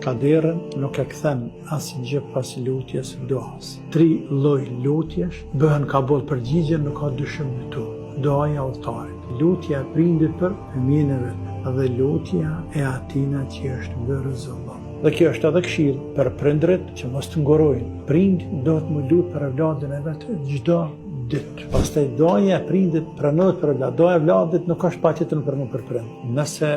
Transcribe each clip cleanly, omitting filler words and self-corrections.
Kaderin nuk e kthen asgjë pas lutjes duas. Tri lloj lutjesh bëhen kabul përgjigje nuk ka dyshim në to. Duaja e udhëtarit, lutja e prindit për fëmijën e vet dhe lutja e atina që është bërë zullum. Dhe kjo është edhe këshillë për prindërit që mos të ngurojnë. Prindi duhet m'u lut për evladin e vet çdo ditë. Pastaj duaja e prindit pranohet për evlad. Duaja e evladit nuk është patjetër me pranu për prind. Nëse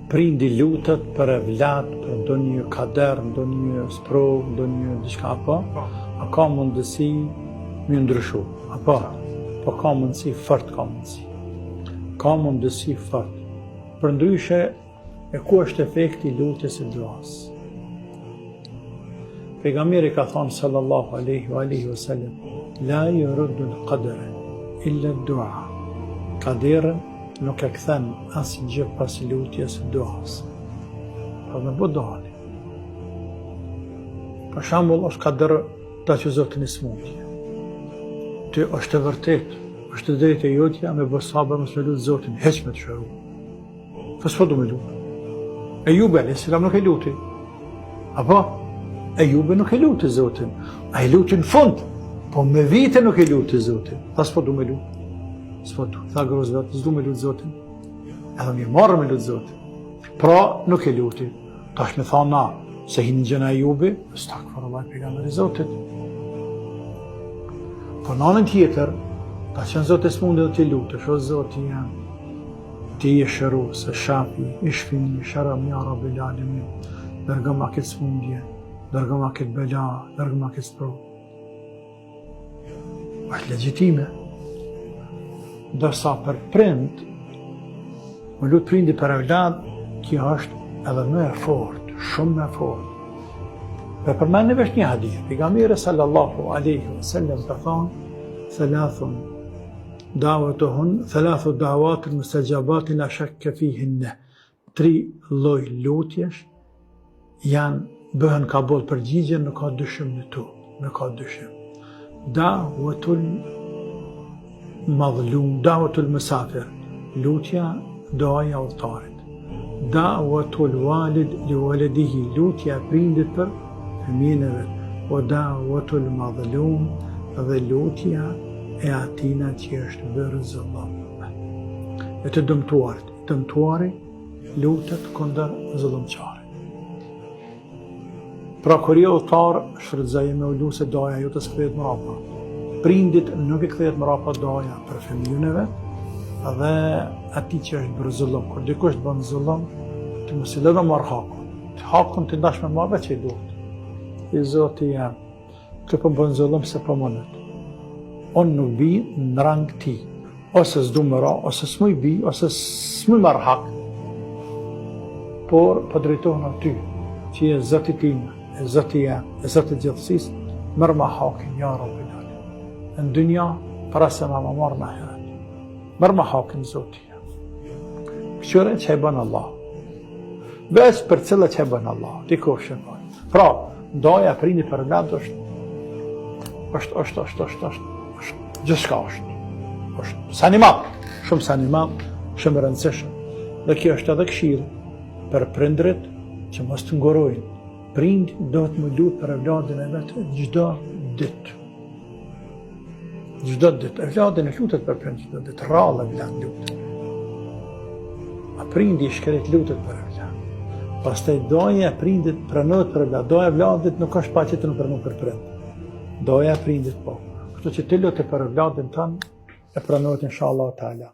Prindi lutet për evlad, për ndonjë kader, ndonjë sprovë, ndonjë diçka apo, po. a ka mundësi me ndryshu, apo, po ka mundësi, fort ka mundësi. Ka mundësi fort. Përndryshe, e ku është efekti i lutjes e duas? Pejgamberi ka thonë sallallahu alaihi wa alihi wasallam, la yuraddu al-qadar illa ad-du'a. Kaderin nuk e kthen asgjë pas lutjes e duas. Pa me bo dua. Për shembull, është kader ta çon Zoti një smundje. Ty është e vërtetë, është e drejtë e jotja me bo sabër mos me lutë Zotin, hiç me të shëru. Po s'po du me lutë. Ejubi alejhi selam nuk e luti. Apo? Ejubi nuk e luti Zotin. Ai e luti në fund, po me vite nuk e luti Zotin. Tha s'po du me lutë. S'po du. Tha grusë vet, s'du me lutë Zotin. Edhe më marrë me lutë Zotin. Pra, nuk e luti. Tash me thanë na, se hinë në gjëna Ejubi, estagfirullah pejgamberi i Zotit. Po në anën tjetër, ta çon Zoti smundje dhe ti lutesh, o Zoti jem, Ti je shërues, shafi, ishfini, shërom, ja Rabbel alemin, largoma këtë smundje, largoma këtë bela, largoma këtë sprovë. Është legjitime. Ndërsa për prind, me lut prindi për evlad, kjo është edhe më e fort, shumë më e fort. Dhe përmendi veç një hadith, pejgamberi sallallahu aleyhi wa sallam ka thonë, thelathun, Da'watuhun thalathu da'watin mustajabatin la shakka fihinne. Tri lloj lutjesh janë bëhen kabul përgjigje, nuk ka dyshim në to, nuk ka dyshim. Da'watul madhlum, da'watul musafir, lutja duaja e udhëtarit. Da'watul walid li waladihi, lutja e prindit për fëmijën e vet. Wa da'watul madhlum dhe lutja e atina që është bërë zullum. E të dëmtuarit, dëmtuari lutet kundër zullumqarit. Pra kur je udhëtar, shfrytëzoje me u lut se duaja jote s'kthehet mrapa. Prindit nuk i kthehet mrapa duaja për fëmijën e vet dhe atij që është bërë zullum. Kur dikush të bën zullum, ti mos i lë marr hakun. Ti hakun ti ndash me marrë veç i duhet. I Zoti jem, Ky po më bën zullum se po mundet. Unë nuk bi në rang ti. Ose s'du me ra, ose s'muj bi, ose s'muj marr hak. Por, po drejtohna ty, që je Zoti tim, e Zoti jem, e Zoti i gjithësisë, merrma hakin, ja Rabbel alemin. Në dynja, para se me ma marrë në ahiret. Merrma hakin, Zoti jem. Këqyre çka i bën Allah. Veç përcille çka i bën Allah. Ti kofshë e Pra, duaja e prindit për evlad është, është, është, është, është, është, është, gjithçka është. është sen i madh, shumë sen i madh, shumë i rëndësishëm. Dhe kjo është edhe këshillë për prindërit që mos të ngurojnë. Prindi duhet m'u lut për evladin e vet çdo ditë. Çdo ditë, evladi nuk lutet për prind çdo ditë, rrallë evlad lutet. A prindi i shkretë lutet për evlad. Pastaj duaja e prindit pranohet për evlad, duaja e evladit nuk është patjetër me pranu për prind. Duaja e prindit po. Kështu që ti lute për evladin tënd e pranohet inshallah teala.